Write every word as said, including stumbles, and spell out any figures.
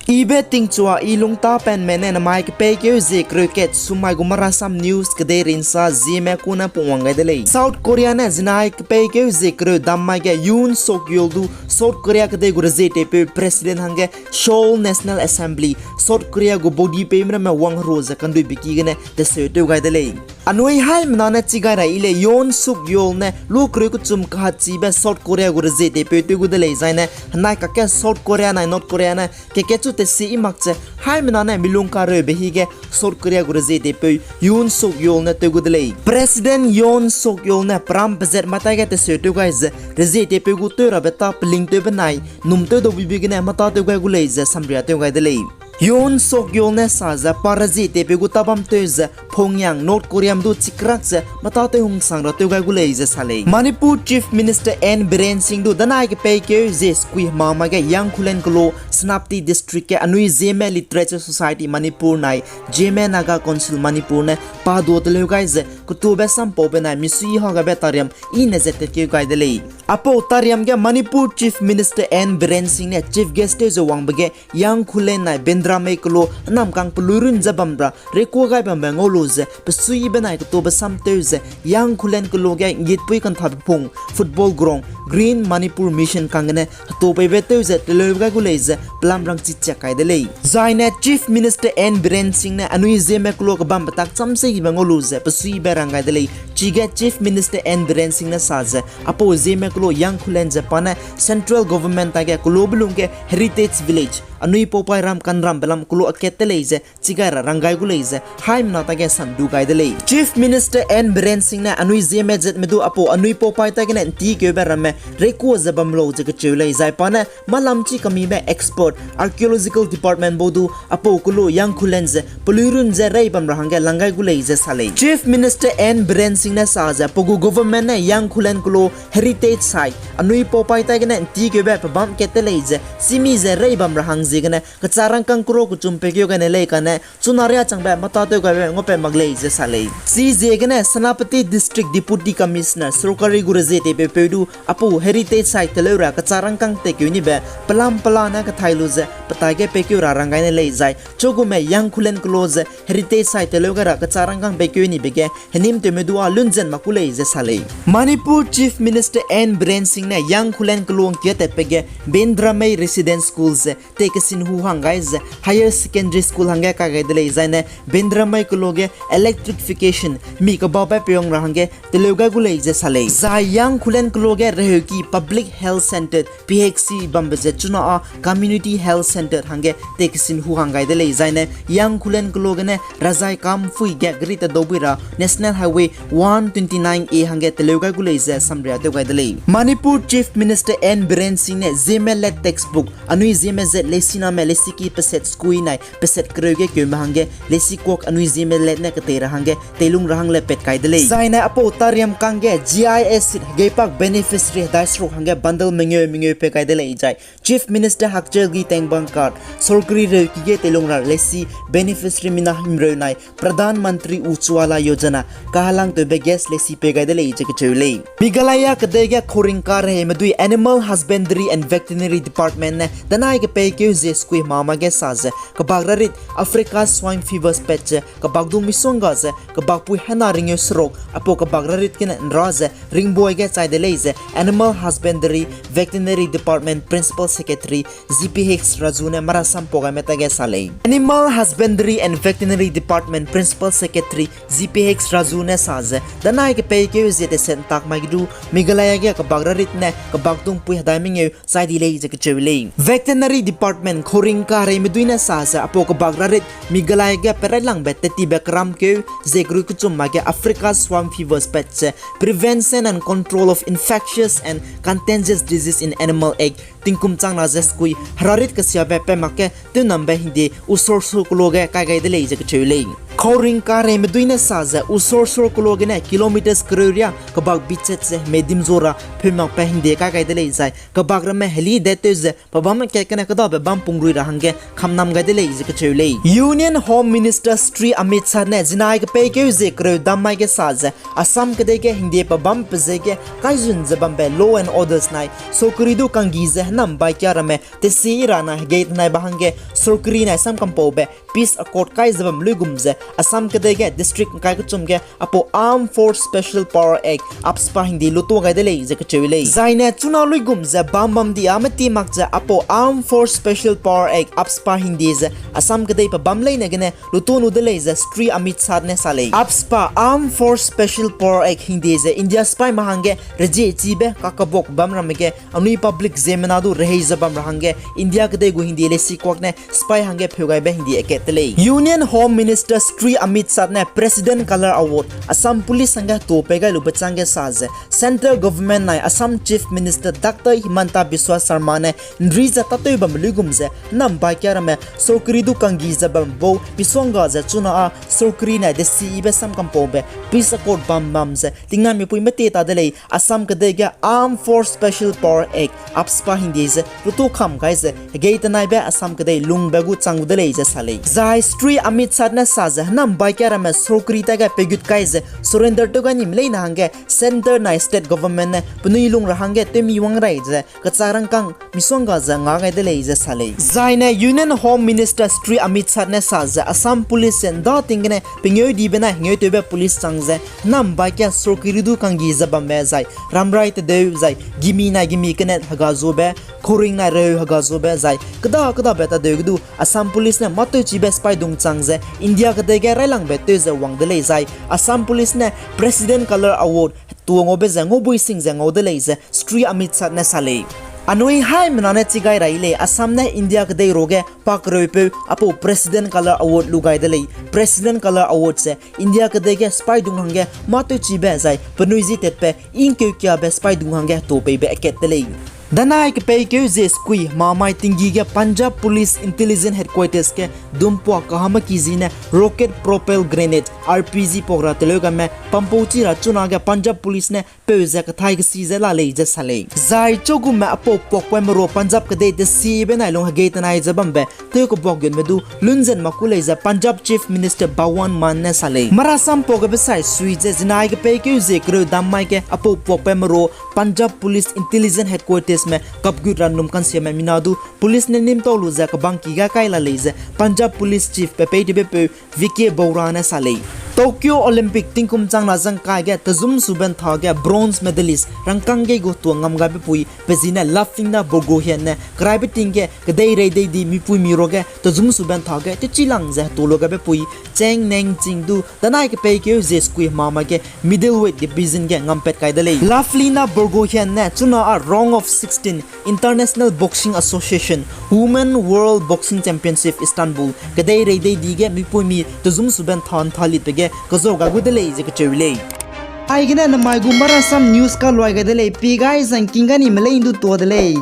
Ibe tingchua I lungtapenme ne namai kepeikeu zie kereu kat sumai gu Marasam News kedei rinsa zieme kune pungwang gai de lei. South Korea ne zinai kepeikeu zie kereu dammai ge Yoon Suk Yeol du South Korea kedei gu rezie teipeu President hangge Seoul National Assembly, South Korea gu body peime ramme wangherua ze kanduibe ki gene teseu tew gai de lei. Anui haimena ne chi gai ra I lei, Yoon Suk Yeol ne lu kereu kechum kahatchibe South Korea gu rezie teipeu tew gu de lei zaine, henai kakge South Korea nai North Korea ne keke chu tesi I mak ze, haimena ne milung kareube hige South Korea gu rezie teipeu Yoon Suk Yeol ne tew gu de lei. President Yoon Suk Yeol ne peram pezat matai ge teseu tew gai ze, rezie teipeu gu tew rabe ta pelingtew benai, num tew dau bibi gene mata tew gai gu lei ze samria tew gai de lei. Yoon Suk Yeol ne sa ze pa rezie teipeu gu tabam tew ze Pyongyang, North Korea du chikrak ze mata tew hungsang ra tew gai gu lei ze sa lei. Manipur Chief Minister N Biren Singh du danai kepeikeu zie skui hemama ge Yangkhulen kelo Senapati District ge anui Zeme Literature Society Manipur nai Zeme Naga Council Manipur ne pa dua teleu gai ze ketube sampau benai misui ha gabe tariam I ne ze tekeu gai de lei. Apau tariam ge Manipur Chief Minister N Biren Singh ne Chief Guest tew ze wangbe ge Yangkhulen nai Bendramei kelo namkang peluirun ze bam ra rekua gai bambe ngau lu ze pesui benai ketube sam tew ze Yangkhulen kelo ge ngitpui kanthabe pung football ground Green Manipur Mission kang gene hetau peibe tew ze teleu gai gu lei ze pelam rangchi chiak kai de lei. Zaine Chief Minister N Biren Singh ne anui Zeme kelo kebambe tak chamse ibe ngau lu ze pesuibe rang gai de lei. Chige Chief Minister N Biren Singh ne sa ze apau Zeme kelo Yangkhulen ze pa ne Central Government tage kelo belung ge Heritage Village, anui paupai ram kanrambe lam kelo akat te lei ze chi gai ra rang gai gu lei ze haimena tage sandu gai de lei. Chief Minister N Biren Singh ne anui Zeme zatme du apau anui paupai tage ne nti keube ramme rekua ze bam lau ze kecheu lei zai pa ne malam chi kamibe expert archaeological department bau du apau kelo Yangkhulen ze peluirun ze rei bam ra hangge lang gai gu lei ze sa lei. Chief Minister N Biren Singh ne sa ze pa gu government ne Yangkhulen kelo heritage site anui paupai tage ne nti keube pebam kat te lei ze chimi ze rei bam ra hang ziegene kecharangkang kero kechum pekeu gene lei kane chuna ria changbe mata tew gaibe ngaupat mak lei ze sa lei. Chiziegene Senapati District Deputy Commissioner sorkari gu rezie teipeupeu du apau heritage site teleu ra kecharangkang tekeu nibe pelam pela ne kethai lu ze petai ge pekeu ra rang gai ne lei zai chugume Yangkhulen kelo ze heritage site teleu gai ra kecharangkang pekeu nibe ge henimtewme du a lunzen mak ku lei ze sa lei. Manipur Chief Minister N Biren Singh ne Yangkhulen kelo ngkia tatbe ge Bendramei Residence School ze tekesin hu hang gai ze higher secondary school hangge kai gai de lei zaine Bendramei kelo ge electrification mi kebabe peiwang ra hangge teleu gai gu lei ze sa lei. Zai Yangkhulen kelo ge reheuki Public Health Centre, P H C bambe ze chuna a Community Health Centre hangge tekesin hu hang gai de lei zaine Yangkhulen kelo gene razai kam pui ge gari tedau bui ra National Highway one twenty-nine A hangge teleu gai gu lei ze samria tew gai de lei. Manipur Chief Minister N Biren Singh ne Zeme let textbook anui Zeme zet leisiname leisiki peset skui nai peset kereu ge keume hangge leisi kuak anui Zeme let ne ketei ra hangge teilung ra hang le pat kai de lei. Zaine apau tariam kangge G I S seat hegeipak beneficiary hedai seruk hangge bundle mengeu mengeu pe kai de lei zai Chief Minister Hagchel Giteng Bangkar sorkari reuki ge teilung ra leisi beneficiary mina himreu nai Pradhan Mantri Ujjwala Yojana kahalangtewbe gas leisi pe gai de lei ze kecheu lei. Meghalaya kedei ge khuringka reheime dui Animal Husbandry and Veterinary Department ne danai kepeikeu zie skui hemama ge sa ze kebak rarit Africa Swine Fever pat ze kebakdung misongga ze kebakpui hena ringeu seruk apau kebak rarit gene nra ze ringboi ge chai de lei ze Animal Husbandry Veterinary Department Principal Secretary G P H Raju ne marasam pau gaime tage sa lei. Animal Husbandry and Veterinary Department Principal Secretary G P H Raju ne sa ze danai kepeikeu zie teset ntak mai ge du Meghalaya ge kebak rarit ne kebakdung pui hedai mengeu chai di lei ze kecheu lei. Veterinary Department khuringka reime dui ne sa ze apau kebak rarit Meghalaya ge perailangbe tettibe keramkeu zie kerui kechum ma ge Africa Swine Fever pat ze Prevention and Control of Infectious and Contagious Disease in Animal Act tingkum changna ze skui herarit kesiabe pe mak ge tewnambe hingde usorsu kelo ge kai gai de lei ze kecheu lei. Khouring kareime dui ne sa ze Usor sor kelo gene kilometers kereu ria kebak bichet ze Medimzora pheumakbe hingde kai gai de lei zai kebak ramme heli detew ze pebâm kat kene kedabe bâm pungrui ra hangge kamnam gai de lei ze kacheu lei. Union Home Minister Shri Amit Shah ne zinai kepeikeu zie kereu dam mai ge sa ze Assam kedei ge hingde pebâm pe ze ge kaizun ze bambe law and orders nai sokeri du kanggi ze hênam bai kia ramme tesi i ra nai hegei tenai ba hangge sokeri nai sam kampaube peace accord kai ze bam luigum ze Assam kedei ge district ngkai kechum ge apau Armed Force Special Power Act, AFSPA hingde lutua gai de lei ze kacheu lei. Zaine chuna luigum ze bam bam di a meti mak ze apau Armed Force Special Power Act, AFSPA hingde ze Assam kedei pebâm leine gene lutua nu de lei ze Shri Amit Shah ne sa lei. AFSPA, Armed Force Special Power Act hingde ze India sipaime hangge rezie chibe kakabok bam ramme ge anui public ziemmena du rehei ze bam ra hangge India kedei gu hingde leisikuak ne sipai hangge pheu gaibe hingde akat te lei. Union Home Minister Shri Amit Shah ne President Color Award Assam Police hangge tuâ pei gai lube chângge sa ze Central Government nai Assam Chief Minister Doctor Himanta Biswa Sarma ne nri ze tâtew bambe luigum ze hênam bai kia ramme sokeri du kanggi ze bam bau misongga ze chuna â sokeri nai desi ibe sam kampaube peace accord bam bam ze tingnamipui mete ta de lei. Assam kedei ge Armed Force Special Power Act, AFSPA hingde ze lutua kam gai ze hegei tenaibe Assam kedei lungbe gu chang gu de lei ze sa lei. Zai Shri Amit Shah ne sa ze hênam bai kia ramme sokeri ta ge pegut kai ze surrender tew gai nime leine hangge Centre nai State Government ne penui lung ra hangge tewmi wang rai ze kechak rangkâng misongga ze ngau gai de lei ze sa lei. Zaine Union Home Minister Shri Amit Shah ne sa ze Assam Police ze nda ting gene pengêudibe nai hengêutewbe police chang ze hênam bai kia sokeri du kanggi ze bambe zai ramrai tedeu zai gimi nai gimi kene hega zube, khouring nai reu hega zube zai keda kedabe tadeu ge du Assam Police ne mâtewchibe sipai dung chang ze India kedei ge railangbe tew ze wang de lei zai Assam Police ne President Color Award tuâ ngaube ze ngaubui sing ze ngau de lei ze Shri Amit Shah ne sa lei. Anui haimena ne chi gai ra lei, Assam ne India kedei ruage pakereupeu apau President Color Award lu gai de lei. President Color Award ze India kedei ge sipai dung hangge mâtewchibe zai penui zi tatbe ingkeukiabe sipai dung hangge tuâ peibe akat te lei. Danai kepeikeu zie sekui hemamai tinggi ge Punjab Police Intelligence Headquarters ge dumpua kahamaki zi ne rocket propelled grenade, R P G, puak ra teleu gaime pampau chi ra chunage Punjab Police ne peu ze kathai kesi ze la lei ze sa lei. Zai chugume apau puakpoime ro Punjab kedei tesibe nai lung hegei tenai ze bambe tew kebuak gunme du lunzen mak ku lei ze Punjab Chief Minister Bhagwant Mann ne sa lei. Marasam pau gabe sai sui ze zinai kepeikeu zie kereu dam mai ge apau puakpoime ro Punjab Police Intelligence Headquartersme kapgut ra num kansiame mina du police ne nîmtau lu ze kebangki ga kai la lei ze Punjab Police Chief pe pei dibe peu V K Bora ne sa lei. Tokyo Olympic tingkum chang na zangkai ge tezum sube nthage bronze medalist rangkâng ge gu tuâ ngam gaibe pui pe zi ne Lovelinna Borgohain ne keraibe ting ge kedeirei dei di mipuimi ruage tezum sube nthage techilang ze hetuâ lu gaibe pui Cheng Neng Ching du danai kepeikeu zie sekui hemamai ge middleweight division ge ngampat kai de lei. Lovelinna Borgohain ne chuna â round of sixteen International Boxing Association Women World Boxing Championship Istanbul kedeirei dei di ge mipuimi tezum sube ntha ntha litbe ge kezau gai gu de lei ze kacheu lei. Aigene namai gu Marasam News kaluai gai de lei, pi gai zangking ga nime lei ndu tuâ de lei.